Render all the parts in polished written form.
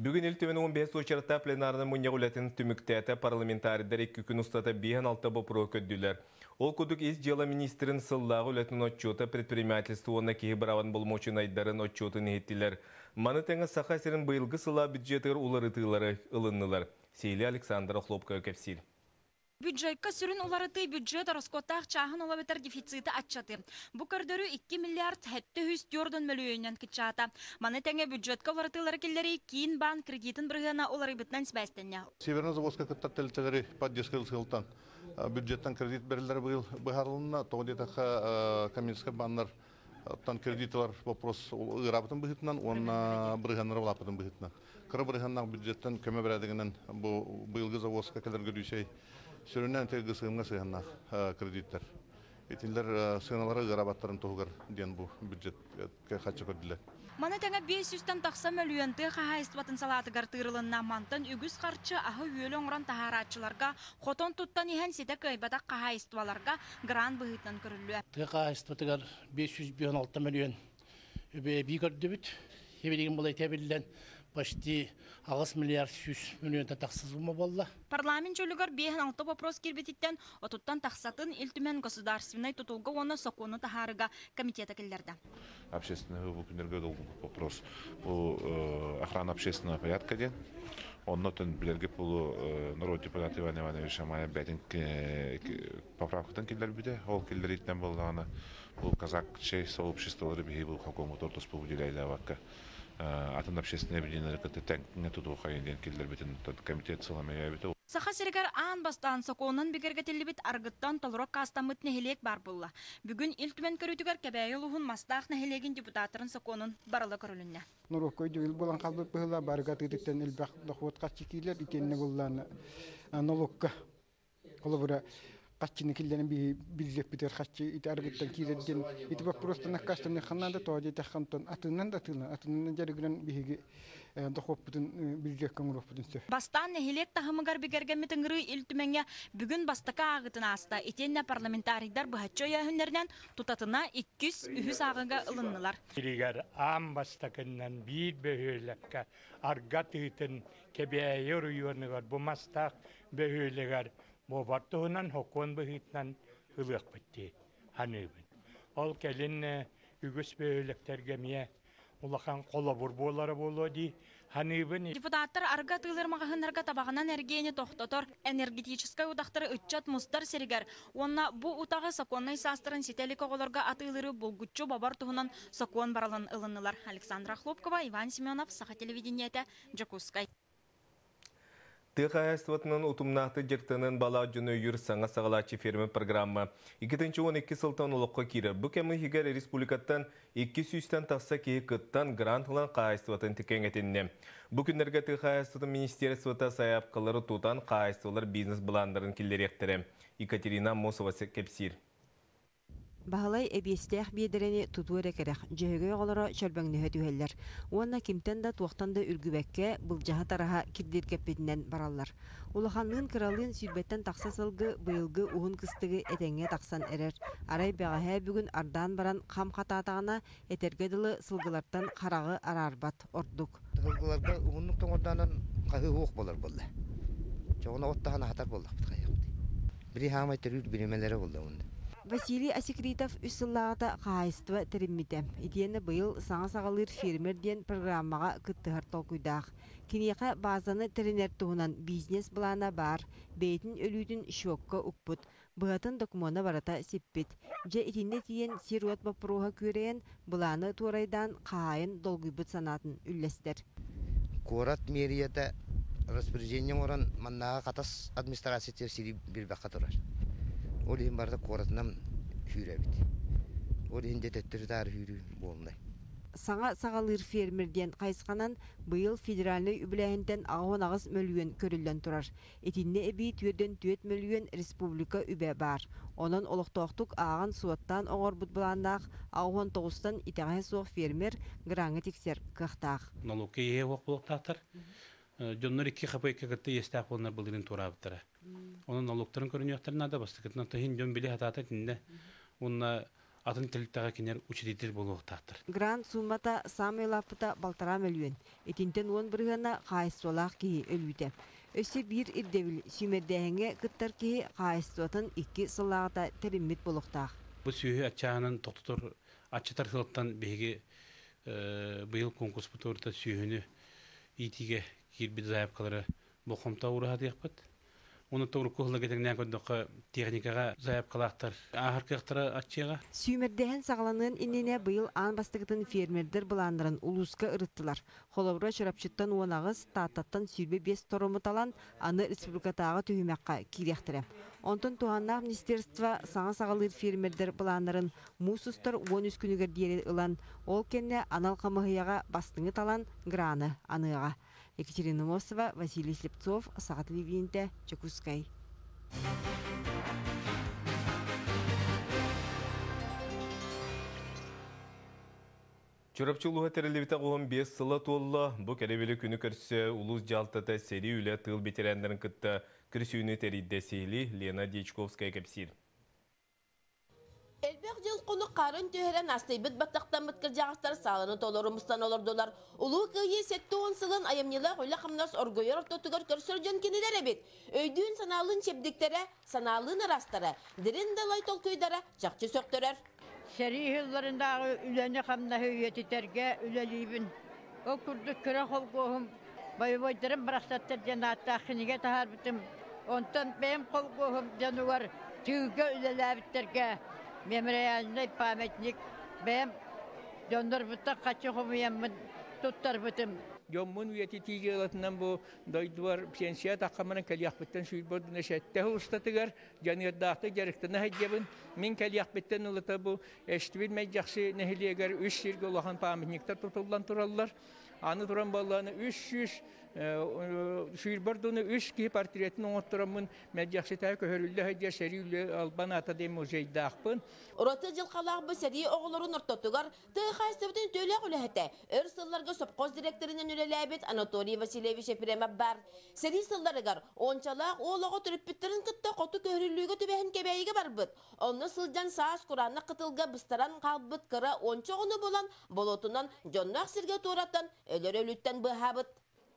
Бүгүн Ил Түмэн 15 уочараттаах пленарнай мунньах үлэтин түмүктээтэ. Парламентарийдар 2 күн устата 56 боппуруоһу көрдүлэр. Ол курдук Ис дьыала министрин сыллааҕы үлэтин отчуота, предпринимательство уонна киһи быраабын боломуочунайдарын отчуотун иһиттилэр. Маны тэҥэ Саха сирин быйылгы сыллаах бюджетыгар уларытыылары ылыннылар. Сиһилии Александра Охлопкова кэпсиир. Бюджекка сүрүн уларытыы бюджет ороскуоттаах чааһын ол эбэтэр дефициты аччатыы. Бу көрдөрүү 2 миллиард 704 мөлүйүөнүнэн кыччаата. Маны тэҥэ бюджетка уларытыылары киллэрии Киин баан кредитин бырыһыана уларыйбытынан сибээстэннэ. Севернозаводска кыттар тэрилтэлэри поддержка сыалтан бюджеттан кредит бэриллэрэ быйыл быһаарылынна. Тоҕо диэтэххэ, коммерческий баннар тан кредит ылар вопрос ыараабытын быһыытынан уонна бырыһыаннара улааппытын быһыытынан. Кыра бырыһыаннаах бюджеттан көмө бэрээдэгинэн бу быйылгы завозка кэлэргэ дүүсэй сүрүннээн ГСМ-га сыһыаннаах кредиттэр. Итиннэр сыаналара ыараабаттарын туһугар диэн бу бюджетка хаччы көрдүлэр. Маны тэҥэ 500-тэн тахса мөлүйүөн тыа хаһаайыстыбатын салаатыгар тыырылынна. Мантан үгүс харчы аһы-үөлү оҥорон таһаарааччыларга, хотон туттан иһэн ситэ кыайбатах хаһаайыстыбаларга грант быһыытынан көрүллүө. Тыа хаһаайыстыбатыгар 556 мөлүйүөн эбии көрдүбүт. Билигин бұл этэ почти 8 миллиард 100 миллионтан тахса сумма буолла. Парламент чөлүгэр 56 вопрос киирбититтэн 30-тан тахсатын Ил Түмэн государственнай тутулга уонна сокуону таһаарыга комитета киллэрдэ. Общественный бу күннэргэ долгуппут вопрос бу охрана общественного порядка диэн. Оннотон билэргэ полу народ депутат Иван Иванович Шамаев бэйэтин поправкатын киллэрбитэ. Ол киллэрииттэн буоллаҕына бу казак-чей сообществолары биһи бу хокуомутугар туспа выделяйдаабакка атын общественное объединение кытта тэҥҥэ тутуохайын диэн киллэрбитин комитет сылама өйөөбүтэ. Саха сиригэр аан бастаан сокуонунан бигэргэтиллибит аргыттан толору аккаастаммыт нэһилиэк баар буолла. Бүгүн Ил Түмэн көрүүтүгэр Кэбээйи улууһун Мастаах нэһилиэгин депутаттарын сокуонун барыла көрүлүннэ. Норуокка өйдөбүл буолан хаалбыт быһыылаах барыга атыытыттан элбэх дохуот харчы киирэр итиэннэ буллаана нолуокка холобура хаччыны киллэрэн билиэхпитигэр хаччы ити арыгыттан киирэр диэн ити боппуруостан аккаастаныахха наада тоҕо диэтэххэ онтон атыынан да атыылан атынынан дьарыгыран биһиги дохуоппутун бюджекка оҥоруохпутун сөп. Бастаан нэһилиэк таһымыгар бигэргэммит ыҥырыы Ил Түмэҥҥэ бүгүн бастакы ааҕыытын ааста. Итиэннэ парламентарийдар быһаччы өйөөһүннэринэн тутатына иккис, үһүс ааҕыыга ылыннылар. Сиригэр аан бастакыннан биир бөһүөлэккэ арга тыытын Кэбээйи оройуонугар бу мастаах бөһүөлэгэр буобар туһунан сокуон быһыытынан ылыахпыт дии саныыбын. Ол кэлин үгүс бөһүөлэктэргэ эмиэ улахан холобур буолара буолуо дии саныыбын. Депутаттар арыгы атыылыыр маҕаһыыннарга табаҕынан эргиэни тохтотор, энергетическай утахтары ыччат мустар сиригэр уонна бу утаҕы сокуоннай саастарын ситэ илик оҕолорго атыылыыры булгуччу бобор туһунан сокуон барылын ылыннылар. Александра Хлопкова, Иван Семенов, Саха телевидениетэ, Дьокуускай. Тыа хаһаайыстыбатынан утумнаахтык дьарыктанан балаах дьону өйүүр саҥа саҕалааччы фермер программа 2012 сылтан олоххо киирэр. Бу кэм иһигэр республикаттан 200-тэн тахса киһи кыттан грант ылан хаһаайыстыбатын кэҥэтиннэ. Бу күннэргэ тыа хаһаайыстыбатын министерствота сайаапкалары тутан хаһаайыстыбалар бизнес-былааннарын киллэриэхтэрэ. Екатерина Аммосова кэпсиир. Баһылай эбиэстээх биэдэрэни тутуо эрэ кэрэх, Дьөһөгөй оҕолоро чөрбөҥнөһө түһэллэр уонна кимтэн да туохтан да үргүбэккэ, былдьаһа-тараһа кирдиргэппитинэн бараллар. Улаханныын-кыралыын сүүрбэттэн тахса сылгы быйылгы уһун кыстыгы этэҥҥэ тахсан эрэр. Арай бэҕэһээ бүгүн ардаан баран хам хатаатаҕына, этэргэ дылы, сылгылартан хараҕы араарбат ордук. Сылгыларга уһуннук тоҥордоонон хаһыы уох буолар буолла. Чоҕуна от таһан аһатар буоллахпыт хайыахпыт. Били хаамай төрүүр биримэлэрэ буолла уонна. Василий Асекритов үс сыллааҕыта хаһаайыстыба тэриммитэ. Итиэннэ быйыл саҥа саҕалыыр фермер диэн программаҕа кыттыһар толкуйдаах. Киниэхэ баазаны тэринэр туһунан бизнес-былаана баар, бэйэтин өлүүтүн счекка укпут, быһатын докумуона барыта сиппит. Дьэ итиннэ тиийэн сир-уот боппуруоһа күөрэйэн, былааны туорайдаан хаһаайын долгуйбут санаатын үллэстэр. Куорат мэрията распоряжение оҥорон маннааҕы Хатас администрациятыгар сири билбэххэ турар. Ол иһин барыта куоратынан сүүрэбит. Ол иһин дьэ төттөрү-таары сүүрүү буолунай. Саҥа саҕалыыр фермер диэн хайысханан быйыл федеральнай үбүлээһинтэн 88 мөлүйүөн көрүллэн турар. Итиннэ эбии 404 мөлүйүөн республика үбэ баар. Онон олохтоохтук ааҕан-суоттаан оҥорбут былааннаах 89-тан итэҕэһэ суох фермер граҥҥа тиксэр кыахтаах. Нолуокка иэһэ суох буолуохтаахтар. Дьоннор икки хапыйка кытта иэстээх буоланнар былырыын туораабыттара. Онон нолуоктарын көрүнүөхтэрин наада. Бастакытынан, иһин дьон били хатаата итиннэ. Уонна Атын тэрилтэҕэ кинилэр учредитель буолуохтаахтар. Грант суумата саамай улааппыта балтараа мөлүйүөн. Итинтэн уон бырыһыана хаһаайыстыбалаах киһи өлүүтэ. Өссө биир ирдэбил, сүүмэрдээһиҥҥэ кыттар киһи хаһаайыстыбатын икки сыллааҕыта тэриммит буолуохтаах. Бу сүөһү аччааһынын тохтотор, аччатар сыалтан биһиги быйыл конкурспут урта сүөһүнү иитиигэ киирбит заявкалары болҕомто уураһатыахпыт. Уонна урукку сылларга тэҥнээн көрдөххө, техникаҕа заявкалаахтар ааһар кыахтара аччыаҕа. Сүүмэрдээһин саҕаланыан иннинэ быйыл аан бастакытын фермердэр былааннарын улууска ырыттылар. Холобура, Чурапчыттан 18, Тааттаттан 25 торуму талан, аны республикатааҕы түһүмэххэ киириэхтэрэ. Онтон туһааннаах министерство саҥа саҕалыыр фермердэр былааннарын муус устар 13 күнүгэр диэри ылан, ол кэннэ анал хамыыһыйаҕа бастыҥы талан граны аныаҕа. Екатерина Мосова, Василий Слепцов, Саха телевидениетэ, Дьокуускай. Чурапчы улууһа тэриллибитэ 15 сыла туолла. Бу кэрэбили күнү көрсө улуус дьаһалтата сэрии үлэ тыыл ветераннарын кытта көрсүүнү тэрийдэ сиһилии Лена Дьячковская кэпсиир. Элбэх дьыл хонук хаарын түһэрэн астыйбыт баттахтаммыт кырдьаҕастар сааланы толору мустан олордулар. Улуу Кыайыы 70 сылын айымньылаах үлэ-хамнас оргуйар ортотугар көрсөр дьон кинилэр эбит. Өйдүүн-санаалыын чэбдиктэрэ, санаалыын ыраастара, дирин далай толкуйдара чахчы сөхтөрөр. Сэрии сылларынааҕы үлэни-хамнаһы үйэтитэргэ үлэлиибин. Ол курдук кыра холкуоһум боевойдарым барахсаттар диэн ааттаах кинигэ таһаарбытым. Онтон бэйэм холкуоһум дьонугар тыылга үлэлээбиттэргэ мемориальнай памятник бэйэм дьоннорбуттан хаччы хомуйаммын туттарбытым. Дьоммун үйэтитии дьыалатынан бу дойдубар пенсия таххаммынан кэлиэхпиттэн сүүрбэ сэттэ устатыгар дьаныардаахтык дьарыктана сылдьабын. Мин кэлиэхпиттэн ылата бу Эстибит Мэйдьахсы нэһилиэгэр үс сиргэ улахан памятниктар тутуллан тураллар. Аны туран буоллаҕына 300 сүүрбэр дуну үс киһи портретин оҥоттороммун Мэлдьэхситээ көһөрүллэ сылдьар сэрии үлэ албан аата диэн музейдаахпын. Ураты дьылҕалаах бу сэрии оҕолорун ортотугар тыа хаһаайыстыбатын үтүөлээх үлэһитэ, өр сылларга сопхуос дириэктэринэн үлэлээбит Анатолий Васильевич Ефремов баар. Сэрии сылларыгар уончалаах уол оҕо төрөппүттэрин кытта хоту көһөрүллүүгэ түбэһэн Кэбээйигэ барбыт. Онно сылдьан саас кураанах кытылга быстаран хаалбыт кыра уонча оҕону булан, болуотунан дьонноох сиргэ туоратан, өлөр өлүүттэн быыһаабыт.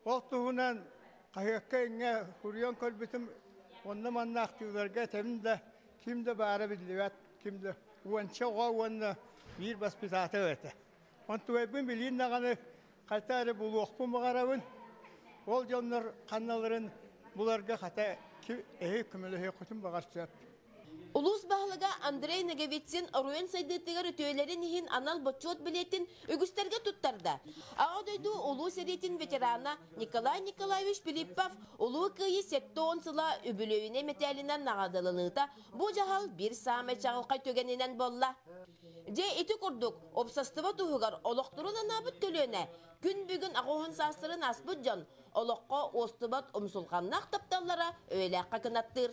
Ол туһунан хаһыакка иҥҥэ суруйан көрбүтүм, онно манна ахтыыларга этэбин да, ким да баара биллибэт, ким да уонча оҕо уонна биир воспитатель этэ. Онтугайбын билиин даҕаны хайта эрэ булуохпун баҕарабын. Ол дьоннор ханналарын буларга хата эһи көмөлөһүөххүтүн баҕар сөп. Улуус баһылыга Андрей Ноговицын оройуон сайдыытыгар үтүөлэрин иһин анал бочуот билиэтин үгүстэргэ туттарда. Аҕа дойду Улуу сэриитин ветерана Николай Николаевич Филиппов Улуу Кыайыы 70 сыла үбүлүөйүнэй мэтээлинэн наҕараадаланыыта бу дьаһал биир саамай чаҕылхай түгэнинэн буолла. Дьэ ити курдук, уопсастыба туһугар олохторун анаабыт көлүөнэ, күн бүгүн аҕыһын саастарын ааспыт дьон олоххо уостубат умсулҕаннаах тапталлара үйэлээххэ кынаттыыр.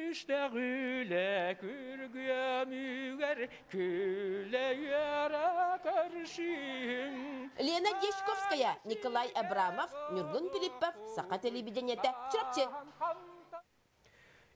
Күүстээх үлэ күргүөмүгэр күлэ үөрэ көрсүһүҥ. Лена Дьячковская, Николай Абрамов, Ньургун Филиппов, Саха телевидениетэ, Чурапчы.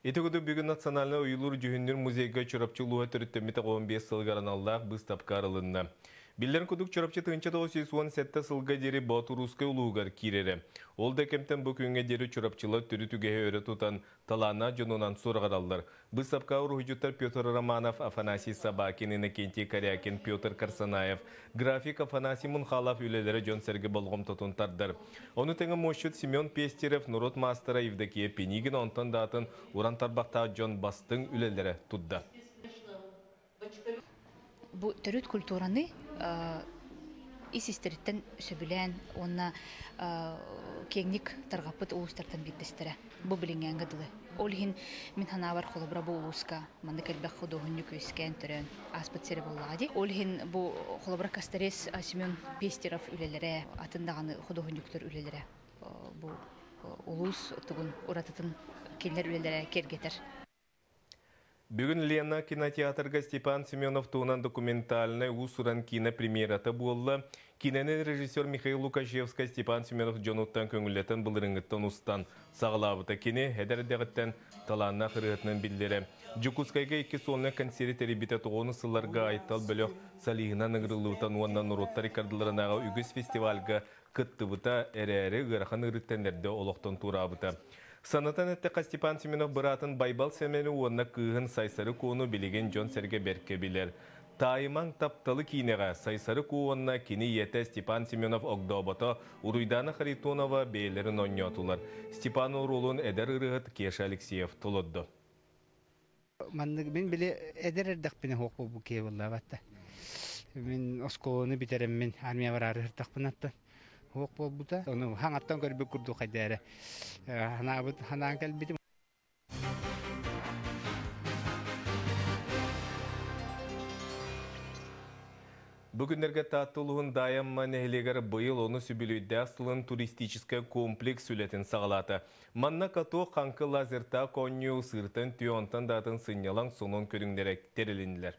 Ити курдук бүгүн Национальнай ойуулуур-дьүһүннүүр музейга Чурапчы улууһа төрүттэммитэ 15 сылыгар аналлаах быыстапка арылынна. Биллэрин курдук Чурапчы 1917 сылга диэри Боотуруускай улууһугар киирэрэ. Ол да кэмтэн бу күҥҥэ диэри чурапчылар төрүт үгэһи өрө тутан, талааннаах дьонунан сураҕыраллар. Быыстапка уруһуйдьуттар Петр Романов, Афанасий Собакин, Иннокентий Корякин, Петр Карсанаев, график Афанасий Мунхалов үлэлэрэ дьон-сэргэ болҕомтотун тардар. Ону тэҥэ муосчут Семен Пестерев, норуот маастара Евдокия Пинигина онтон да атын уран тарбахтаах дьон бастыҥ үлэлэрэ турда. Бу төрүт культураны ис-истэриттэн сөбүлээн уонна киэҥник тарҕаппыт улуустартан биирдэстэрэ. Бу билиҥҥээҥҥэ дылы. Ол иһин мин санаабар холобура бу улууска маннык элбэх худуоһунньук үөскээн төрөөн ааспыт сирэ буоллаҕа дии. Ол иһин бу холобура Косторез Семен Пестеров үлэлэрэ, атын даҕаны худуоһунньуктар үлэлэрэ бу улуус тугун уратытын кинилэр үлэлэрэ киэргэтэр. Бүгүн Лена кинотеатрга Степан Семенов туһунан документальнай уус-уран киинэ премьерата буолла. Киинэни режиссер Михаил Лукашевскай Степан Семенов дьонуттан көҥүллэтэн былырыыҥҥыттан устан саҕалаабыта. Кини эдэр эрдэҕиттэн талааннаах ырыаһытынан биллэрэ. Дьокуускайга икки сольнай концеры тэрийбитэ тоҕуону сылларга Айтал бөлөх солиһынан ыҥырыллыбытан уонна норуоттар иккардыларынааҕы үгүс фестивальга кыттыбыта эрээри ыарахан ыарыыттан эрдэ олохтон туораабыта. Санатан эттэххэ, Степан Семенов быраатын Байбал Сэмэни уонна кыыһын Сайсары Куону билигин дьон-сэргэ бэркэ билэр. Таайымаҥ тапталы киинэҕэ Сайсары Куо уонна кини ийэтэ Степан Семенов огдообото Уруйдаана Харитонова бэйэлэрин оонньоотулар. Степан оруолун эдэр ырыаһыт Кеша Алексеев толордо. Маннык мин били эдэр эрдэхпинэ суох буолбут киһи буоллаабатта. Мин оскуоланы бүтэрэммин армия бараары сыртахпынаттан суох буолбута. Ону хаҥаттан көрбүт курдук хайда эрэ ханаабыт ханаан кэлбитим. Бу күннэргэ Таатта улууһун Даайамма нэһилиэгэр быйыл ону сүбүлүйдээх сылын туристическай комплекс үлэтин саҕалаата. Манна каток, хаҥкы лазертаг оонньуу, сыыртан түө, онтон да атын сынньалаҥ сонун көрүҥнэрэ тэрилиннилэр.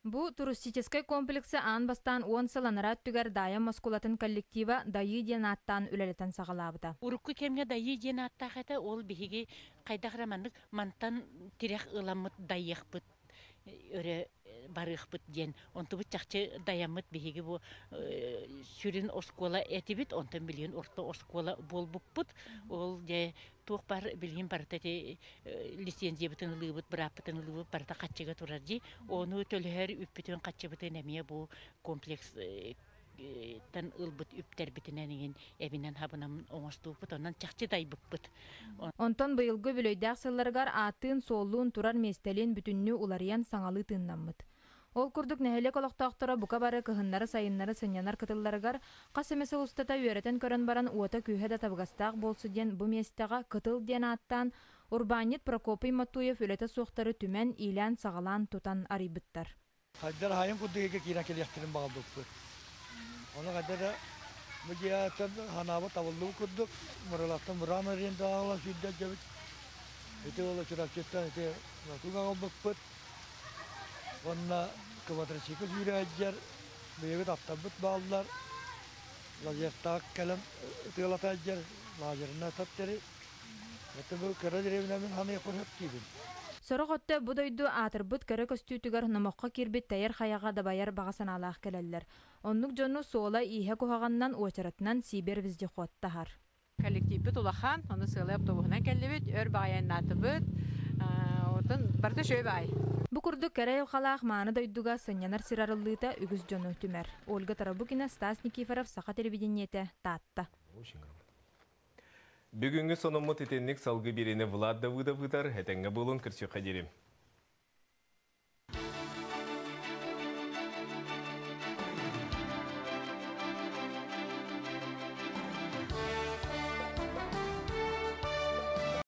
Бу туристическай комплексы аан бастаан уон сыл анараа өттүгэр Даайа Москулатын коллектива Дайыы диэн ааттаан үлэлэтэн саҕалаабыта. Урукку кэмҥэ Дайыы диэн ааттаах этэ, ол биһиги хайдах эрэ маннык мантан тирэх ыламмыт дайыахпыт өрө барыахпыт диэн онтубут чахчы дайаммыт биһиги бу сүрүн оскуола этибит онтон билигин орто оскуола буолбуппут ол дьэ туох бар билигин барыта ити лицензиябытын ылыыбыт бырааппытын ылыыбыт барыта хаччыга турар дии ону төлөһөр үппүтүн хаччыбытын эмиэ бу комплекс тан ылбыт үптэрбитинэн иҥин эбинэн хабынан оҥостууппут онон чахчы дайбыппыт. Онтон быйылгы үбүлүөйдээх сылларыгар ааттыын-суоллуун турар миэстэлиин бүтүннүү уларыйан саҥалыы тыыннаммыт. Ол курдук нэһилиэк олохтоохторо бука бары кыһыннары-сайыннары сынньанар кытылларыгар хас эмэ сыл устата үөрэтэн көрөн баран уота-күүһэ да табыгастаах буолсу диэн бу миэстэҕэ Кытыл диэн ааттаан урбаанньыт Прокопий Матуев үлэтэ суохтары түмэн, иилээн-саҕалаан тутан арыйбыттар. Хайдар хаайын курдук эгэ киирэн кэлиэхтэрин баҕарбыппыт. Ону хайда да бу дьиэттэн ханаабыт табыллыбыт курдук Мырылаттан мыраан арендаҕа ылан сүүрдэ дьэбит. Ити уола Чурапчыттан ити латук аҕалбыппыт. Уонна квадроцикл сүүрэ сылдьар бэйэбит аттарбыт бааллар. Лазертаах кэлэн ытыалата сылдьар лазерынан ытаттары. Это бу кыра деревнямын ханыахпын сөп диибин. Сорох өттө бу дойду аатырбыт кэрэ көстүүтүгэр номоххо киирбит тэйэр хайаҕа дабайар баҕа санаалаах кэлэллэр. Оннук дьону суола-ииһэ куһаҕанынан уочаратынан Сибирь вездеход таһар. Коллективпыт улахан, ону сыалай автобуһунан кэллибит, өр баҕайаннаатыбыт, отон барыта үчүгэй баҕайы. Бу курдук кэрэ айылҕалаах мааны дойдуга сынньанар сир арыллыыта үгүс дьону түмэр. Ольга Тарабукина, Стас Никифоров, Саха телевидениетэ, Таатта. Бүгүҥҥү сонуммут итинник салгыы биэриини Влад Давыдов ыытар. Этэҥҥэ буолун, көрсүөххэ диэри.